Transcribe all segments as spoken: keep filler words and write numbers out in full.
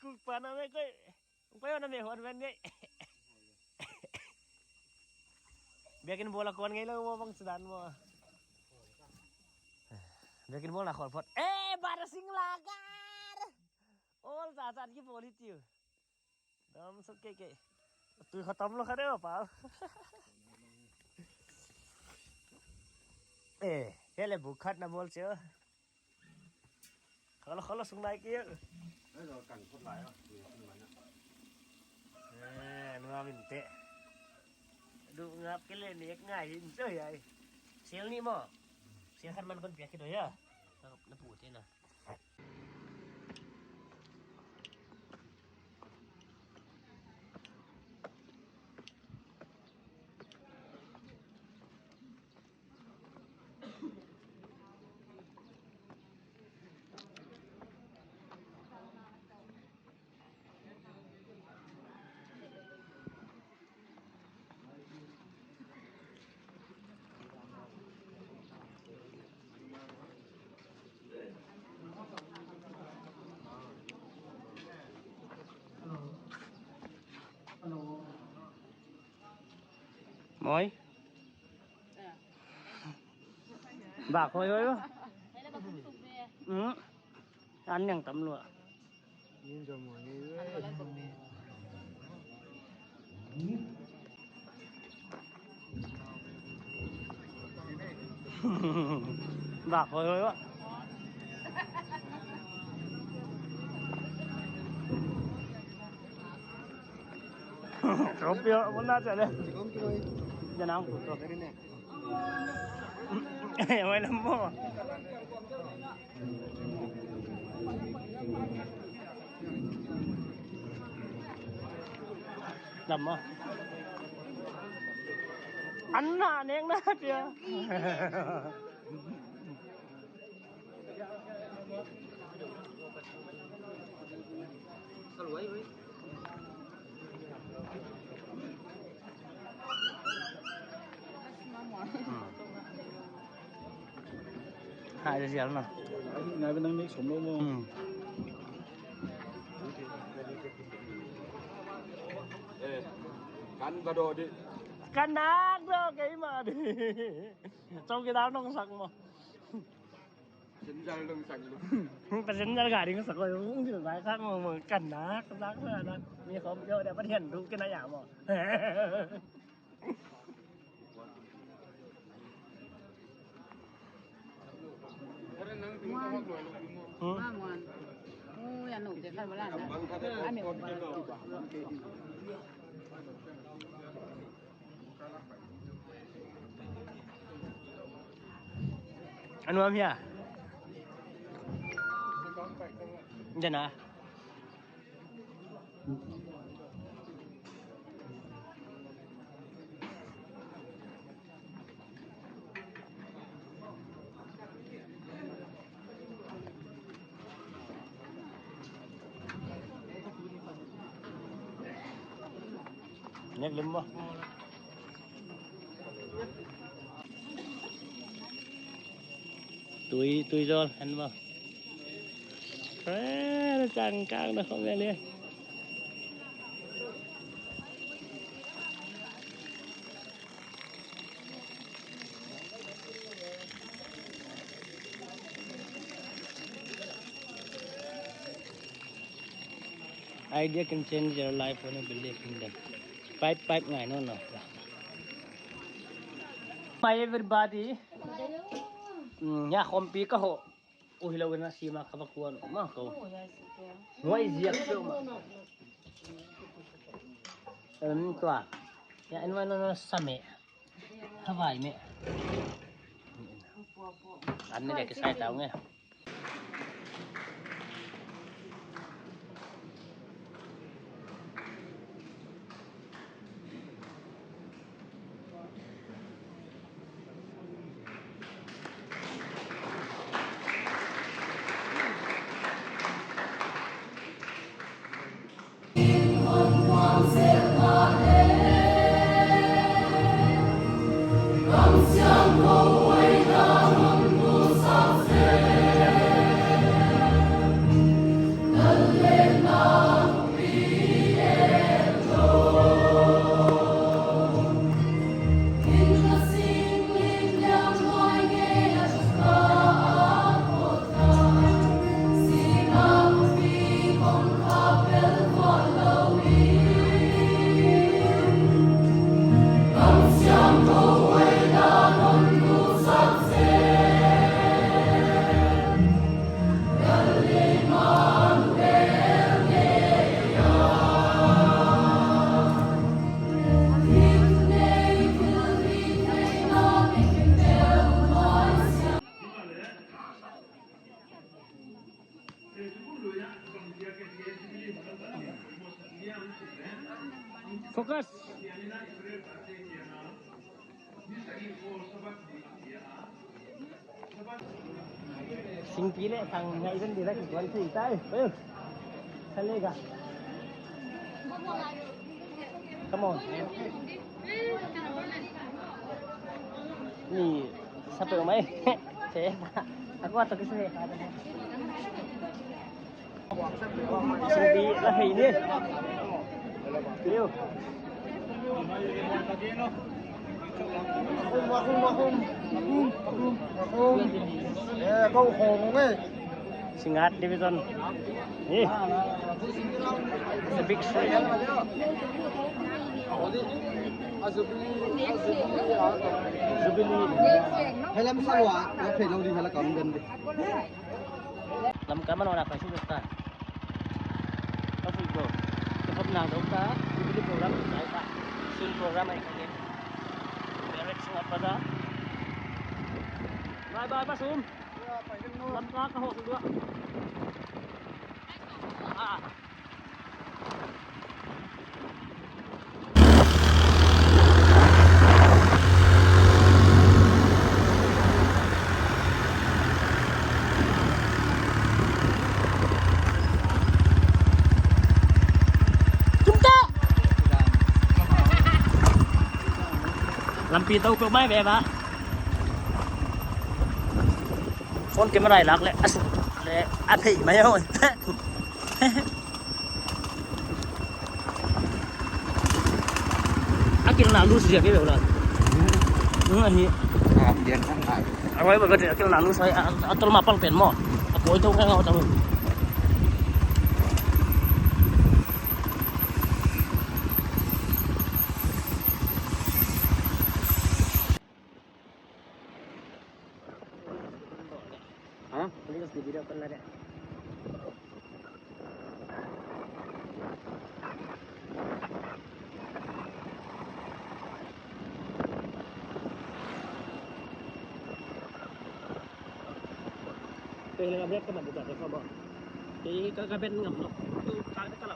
Kuk pa na me koi. Koi na me hon men ni. Biakin bola kon ngai lo mo bang sudan mo. Biakin bola khol phot. Eh, Barasing lagar. Ol sa sa ki boli tiu. Dam sok ke ke. Tui khatam lo kha de pa. Eh, hele bu khat na bol che. Kholo kholo sung nai ke. Ai lo kan khot lai ah. Eh, nua min te. Du ngap ke le nek ngai hin so yai. Sel ni mo. Sel khat man kon piak ke do ya. Na pu te na. Moi. Bak hoi hoi lo. Hmm. An niang tam lua. Bak hoi hoi lo. Kau pia mana cakap? Jangan aku tu. Eh, mai lam mo. Lam mo. Anna neng na dia. Hai, dia sial na. Ngai benang ni som lo mo. Hmm. Eh, kan ba do di. Kan nak do kei ma di. Chau ke dau nong sak mo. Passenger dong sak lu. Passenger gari nong sak lu, ung sil bai sak mo, mo kan nak, nak, nak, nak. Mi khom yo dia padian du ke na ya mo. Muan. Hmm? Ma muan. Oh, ya no, dia kan balan. Ami. Anu am hia? Jana. Nek lim mo. Tui, tui zol, hen mo. Eh, chang kang na khom le le. Idea can change your life when you believe in them. Pipe, pipe ngai no no. Hi everybody. Mm, ya khompi ka ho. Ui lo na sima ka ba kuan ma ko. Nuai ziak sio ma. Em tua. Ya en wa no no same. Hawai me. An ni le ke sai tau nge. Focus. Singpi leh sang ngai zen di lak kuan thei tai. Ayun. Sale ka. Come on. Ni sa peuhmah e. Che. Aku ato kisi. Singpi la hei ni. Kiriu. Makhum, makhum, makhum. Makhum, makhum, makhum. Eh, kau khong ngai. Singngat Division. Eh. It's a big street. Jubilee, Jubilee, Jubilee. Helam salwa, wa phei lo di hala kam gan di. Lamka man wana ka su ta. Ka su ko. Ka hop na dong ta. Ini program ni ta. Sun program ai ka ke. Direct Singapore ta. Bye bye, Pasum. Lamka ka ho su dua. Ah. Lampi tou peuhmah ve ba. Phone camera i lak leh a suk leh a phei mai hoi. A kilna lose ziak e ve ula. Hmm, ahi. Ah, bian kan ai. A roi ba ka a kilna lose ai, a, a tol ma pal pen maw. A koi tou ka ngau ta. Ha? Please, di video call na dia. Kei le ka brake ka man di ta te ko bo. Kei ka, ka ben ngam lou. Tu ka, ka la.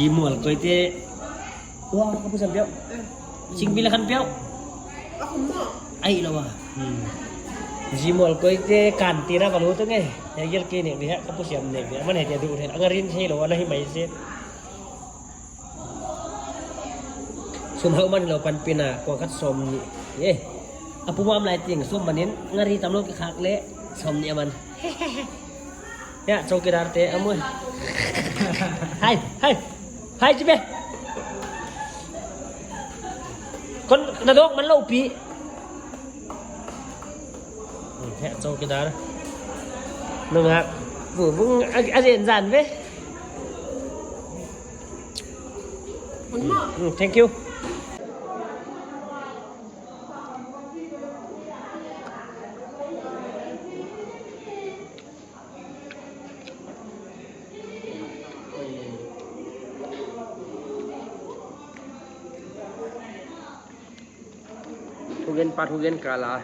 Zi Mual Koite. Wah, ka pu siam piau. Sing bil khan piau. Ai lo wa. Hmm. Zi Mual Koite kan tira balu tu nge. Ya gel ke ne biha ka pu siam ne biha. Man he dia du he. Anga rin he lo wa na hi mai se. Sum hau man lo panpina ko khat sawmnih. Eh. A pu mam lai ting sum manin ngari tam lo ki khak le sawmnih man. Ya, chowkidar te, amui. Hai, hai. Hai, chibe. Kon na dok man lo pi. Ya, chowkidar. Nunga. Bu bung a, a zen zan ve. Hmm, thank you. Thugen pat thugen kala.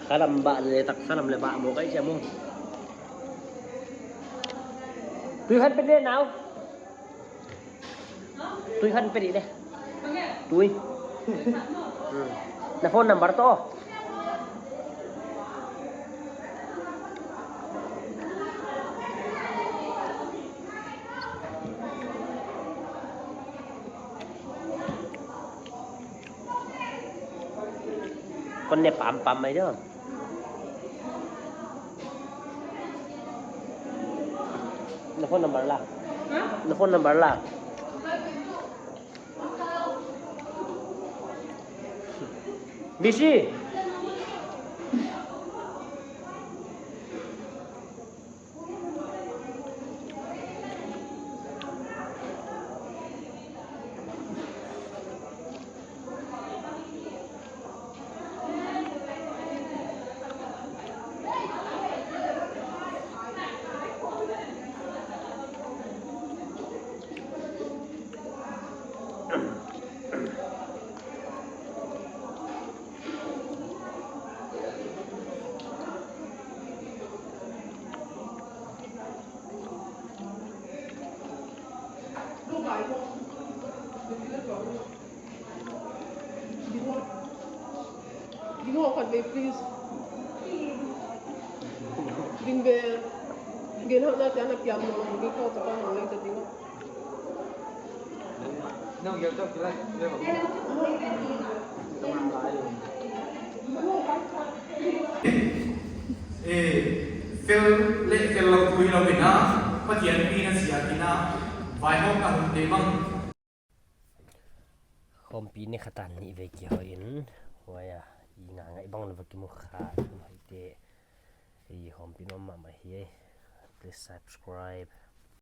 Khalam ba le tak salam le ba mo kai siamu. Tui khan pe de nau. Tui khan pe di de. Tui. Hmm. Na phone number to. Kon ne pam pam mai do. Na phone number la. Na phone number la. Busy. Ding ho khat vei, please. Ding ve. Gen hau na tian a kiam no, ding ho chapa no lei ta ding. Eh, fel leh fel lou tui lou in a, Pathian pi na sia pi na, vaihawmna hun te bang. Khawmpi ne khatan nih vei kihoih in, huai a, i nga ngai bang lou va kimu kha, huaite, i khawmpi mahmah hi, please subscribe.